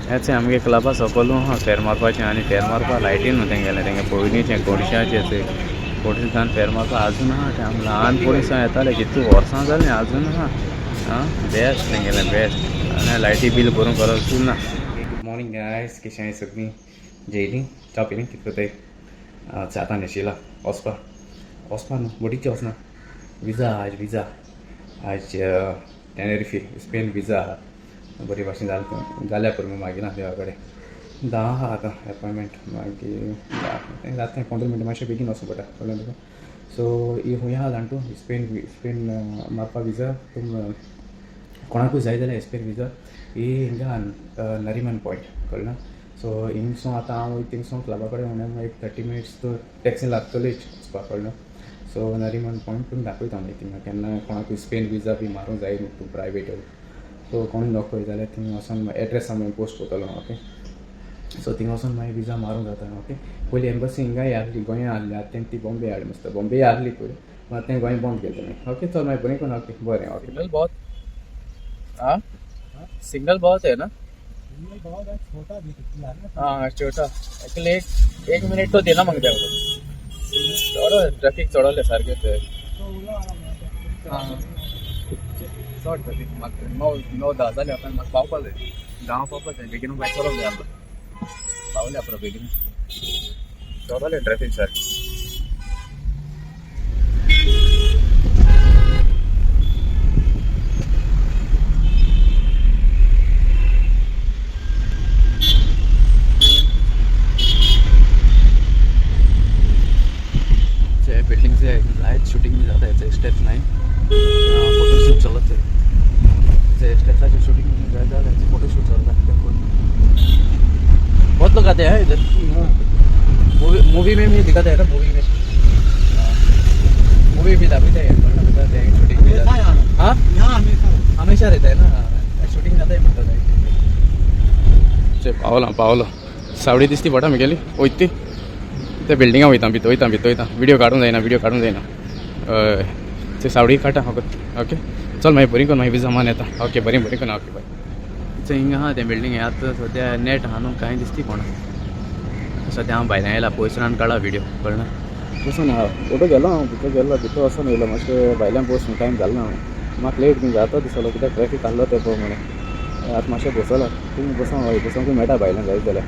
हेच आमगे क्लबा सकलू आहा फेर मारपाचें आनी फेर मारपा लायटी न्हू तेंगेलें तेंगे पयलींचें गोडशाचें तें गोडशें फेर मारपा आजून आहा तें आमी ल्हानपणी सावन येताले कितू वर्सां जालीं आजून आहा. आं बेस्ट तेंगेलें बेस्ट आनी लायटी बील भरूंक गरजूच ना. गुड मॉर्निंग गायज, कशें आहाय सगळीं? जेयलीं च्या पिलीं कितें करताय? आतां न्हेशिला वचपा वचपा न्हू बोटीचे वचना. विजा आज विजा आज टेनेरिफी स्पेन विजा आहा. बरी भाशेन जालें जाल्यार पुरो मागीर ना देवा कडेन 10 आहा आतां एपॉयंटमेंट. मागीर जाता 15 मिनटां मातशें बेगीन वचूं पडटा कळ्ळें तुका. सो ही खूंय आहा जाण तूं स्पेन स्पेन मारपा विजा तूं कोणाकूय जाय जाल्यार स्पेन विजा ही हिंगा नरिमन पॉयंट कळ्ळें. सो हिंगसो आतां हांव वयता थिंगसो क्लबा कडेन म्हणल्यार एक 30 मिनट्स तर टॅक्सी लागतलीच वचपाक कळ्ळें. सो नरिमन पॉयंट तुमी दाखयता मागीर थिंगा केन्ना कोणाकूय स्पेन विजा बी मारूंक जाय न्हू तूं प्रायवेट. सो कोणूय नोको जाल्यार थिंगा वचोन एड्रेस हांव पोस्ट करतलो. ओके सो थिंगा वचोन मागीर विजा मारूंक जाता. ओके पयलीं एम्बसी हिंगाय आहली गोंया आहली आतां तें ती बॉम्बे हाडली मस्त बॉम्बे आहली पयलीं मागीर तें गोंय बंद केलें तेणी. ओके चल मागीर बरें करून. ओके बरें. ओके सिग्नल बहुत हाँ सिग्नल बहुत है ना. बहुत है, छोटा भी कितना है ना. हाँ छोटा एक्चुअली एक मिनट तो देना मागता चड ट्रॅफिक चडवलें सारकें ते. चड ट्रॅफिक म्हाका 9 9 10 जालें आतां म्हाका पावपा जाय गांव पावपा जाय बेगीन बायक चलोवंक जाय आतां पावले पुरो बेगीन चडवलें ट्रॅफिक सारकें. बिल्डिंग से लाइट शूटिंग भी जाता है स्टेप्स नहीं फोटोशूट चलत है स्टेप्साचे शूटिंग जाता है फोटोशूट चलता है. बहुत लोग आते हैं इधर मूवी मूवी में भी दिखाते हैं ना मूवी में मूवी भी दाखवते हैं शूटिंग भी. हाँ हमेशा रहता है ना शूटिंग जाता है म्हणतात. पावलो पावलो सावडी दिसती पडा म्हगेली वयती ते बिल्डिंगा वयता भितर वयता भितर वयता व्हिडिओ काडूंक जायना व्हिडिओ काडूंक जायना. हय ते सावडी काडटा फकत. ओके चल मागीर बरी करून मागीर विजा मान येता. ओके बरी बरी करून. ओके बाय. हिंगा आहा तें बिल्डींग आतां सद्या नेट आहा न्हू कांय दिसती कोणा. सद्या हांव भायल्यान आयला पयसरान काडला व्हिडिओ कळना बसून आहा फोटो गेलो हांव भितर गेलो भितर वचोन येयलो मातशें भायल्यान बसून टायम जालो ना म्हाका लेट बी जाता दिसलो कित्याक ट्रॅफीक आहलो तें पळय म्हणून आतां मातशें बसला तुमी बसोंक हय बसोंकूय मेळटा भायल्यान जाय जाल्यार.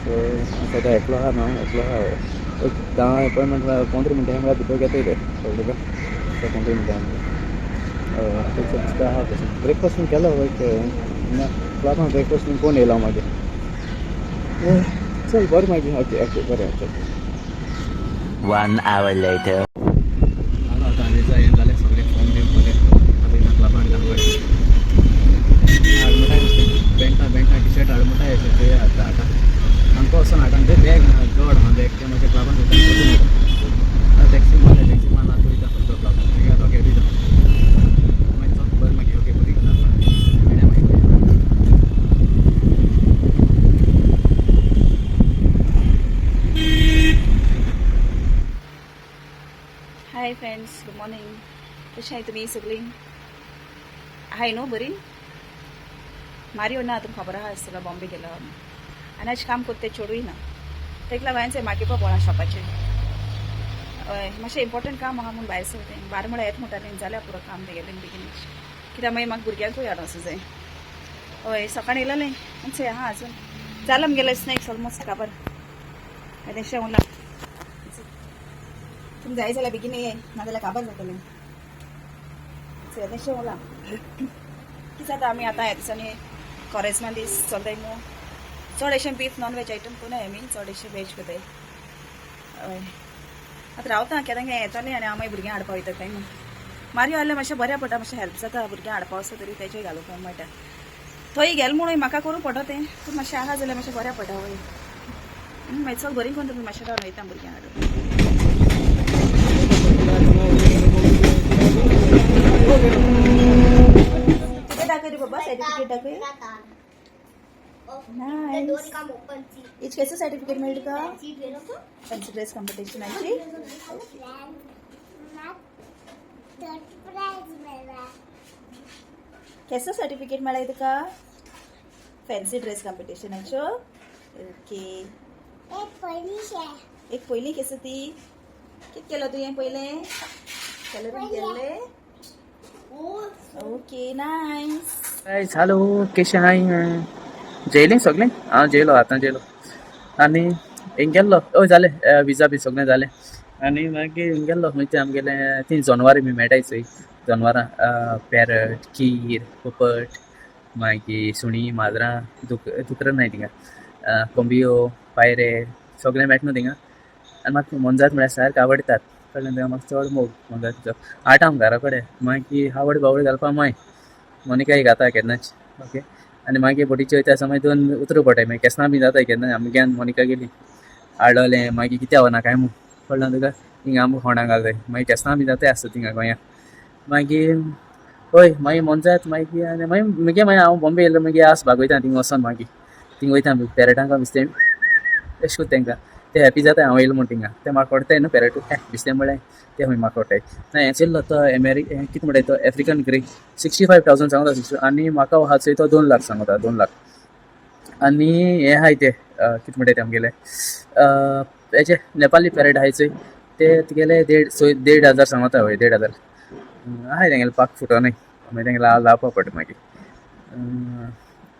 सो सद्या एकलो आहा न्हू एकलो आहा एक 10 एपॉयंटमेंट 15 मिनटां म्हळ्यार भितर घेताय ते कळ्ळें तुका. सो 15 मिनटां तेंचो दिसता आहा तशें ब्रेकफास्ट बीन केलो एक ना क्लबान ब्रेकफास्ट बीन कोण येयलो मागीर. चल बरें मागीर. ओके ओके बरें चल. 1 hour later. आतां विजा हें जालें सगळें फॉर्म बीन भरलें आतां क्लबान हाडमुटाय बँका बँका टी शर्ट हाडमुटाय अशें ते आतां आतां सामको वचोन हाडटा तें बॅग ना जड आहा बॅग तें मातशें क्लबान वयता टॅक्सी मारलें टॅक्सी मारला आतां वयता फक्त क्लबान मागीर आतां ओके वयता मागीर चल बरें मागीर. ओके बरी मेळया मागीर. Hi friends, good morning. कशें आहाय तुमी सगळीं? आहाय न्हू बरी? मारियो ना तुमकां खबर आहा आसतलो बॉम्बे गेलो आनी आज काम करता तें चेडूय ना तेका लागून हांवें मागीर पळोवना शॉपाचेर. हय मातशें इम्पॉर्टंट काम आहा म्हूण भायर सरलें. 12 म्हळ्यार येता म्हणटालें जाल्यार पुरो काम तेगेलें बेगीनच कित्याक मागीर म्हाका भुरग्यांकूय हाडूं वचूं जाय. हय सकाळीं येयलेलें आमचें आहा अजून जालां आमगेलें स्नॅक्स ऑलमोस्ट काबार तें उरलां. तुमी जाय जाल्यार बेगीन ये नाजाल्यार काबार जातलें तें उरलां. कितें जाता आमी आतां ह्या दिसांनी कोरेज्मा दीस चलताय न्हू चड अशें बीफ नॉन वेज आयटम कोनाय आमी चड अशें वेज करताय. हय आतां रावता केन्ना केन्ना येतालें आनी हांव मागीर भुरग्यांक हाडपा वयता काय न्हू. मारियो आसल्यार मातशें बऱ्या पडटा मातशें हेल्प जाता भुरग्यांक हाडपा वचता तरी तेजें घालूंक मेळटा. थंय गेल म्हणून म्हाका करूंक पडटा तें पूण मातशें आहा जाल्यार मातशें बऱ्या पडटा. वय मागीर चल बरी करून तुमी मातशें रावन वयता भुरग्यांक हाडून. कितें दाखय रे बाबा सर्टिफिकेट दाखय. नायस. हिच केसो सर्टिफिकेट मेळटा तुका? फॅन्सी ड्रेस कॉम्पिटिशनाची. केसो सर्टिफिकेट मेळ्ळाय तुका? फॅन्सी ड्रेस कॉम्पिटिशनाच्यो. ओके. एक पयली केस ती कित केलो तुवें पयलें कलरींग केल्लें. Okay, nice. Guys, hello, केशें हाय? जेयलें सगळें? हांव जेयलो, आतां जेयलो आनी हिंग गेल्लो. हय, जालें, विजा बी सगळें जालें आनी मागीर हिंग गेल्लो. मागीर ते आमगेले ती जनवरां बी मेळटाय चोय, जनवरां, पॅरट, कीर, पोपट, मागीर सुणीं, माजरां, दुकरां नाय थिंगा, कोंबयो, पायरे सगळें मेळटा न्हू थिंगा. आनी म्हाका मोनजात म्हळ्यार सारकें आवडटात, कळ्ळें तुका? म्हाका चड मोग मोनजातीचो. आठ आम घरा कडेन, मागीर आवड बावड घालपा माय मोनिकाय घाता केन्नाच. ओके, आनी मागीर बोटीचे वयता आसतना मागीर दोन उतरां पडटाय, मागीर केसनां बी जाताय केन्ना. आमगे मोनिका गेली आडवलें, मागीर कित्याक वना काय म्हूण, कळ्ळें तुका? हिंगा आमकां फोंडा घालताय, मागीर केसनां बी जाताय आसता थिंगा गोंया. मागीर हय, मागीर मोनजात मागीर आनी मागीर मुगे मागीर हांव बॉम्बे येयलो, मागीर आस भागयता थिंगा वचोन. मागीर थिंगा वयता पॅरटांक बिस्तें एशें कोत्ता तेंकां, ते हॅपी जाता हांव येयलो म्हूण थिंगा. ते म्हाका कोडताय न्हू पॅरट बिस्तें म्हळ्यार ते खंय म्हाका कोडटाय ना. हें चेयल्लो तो कितें म्हणटाय तो आफ्रिकन ग्रे, 65,000 सांगता, 60. आनी म्हाका आहा चोय तो 2 लाख सांगता, 2 लाख. आनी हे आहाय ते कितें म्हणटाय ते आमगेले हेजे नेपाली पॅरट आहाय चोय, ते तुगेले देड सोय 1,500 सांगता. हय, 1,500 आहाय तेंगेले. पाक फुटो न्हय, मागीर तेंगे लावपा पडटा मागीर.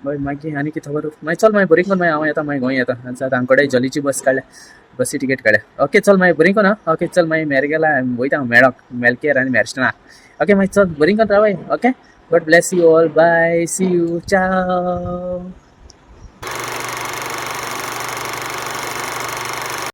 हय, मागीर आनी कितें खबर? मागीर चल, मागीर बरी कोन. मागीर हांव येता, मागीर गोंय येता. आनी आतां कडेन जॉलीची बस काडल्या, बसी टिकेट काडल्या. ओके, चल मागीर बरी कोन. ओके, चल मागीर मेरे गेला वयता हांव मेळोंक मेलकेर आनी मेरस्टना. ओके, मागीर चल, बरी कोन रावय. Okay, God bless you all. Bye, see you, ciao.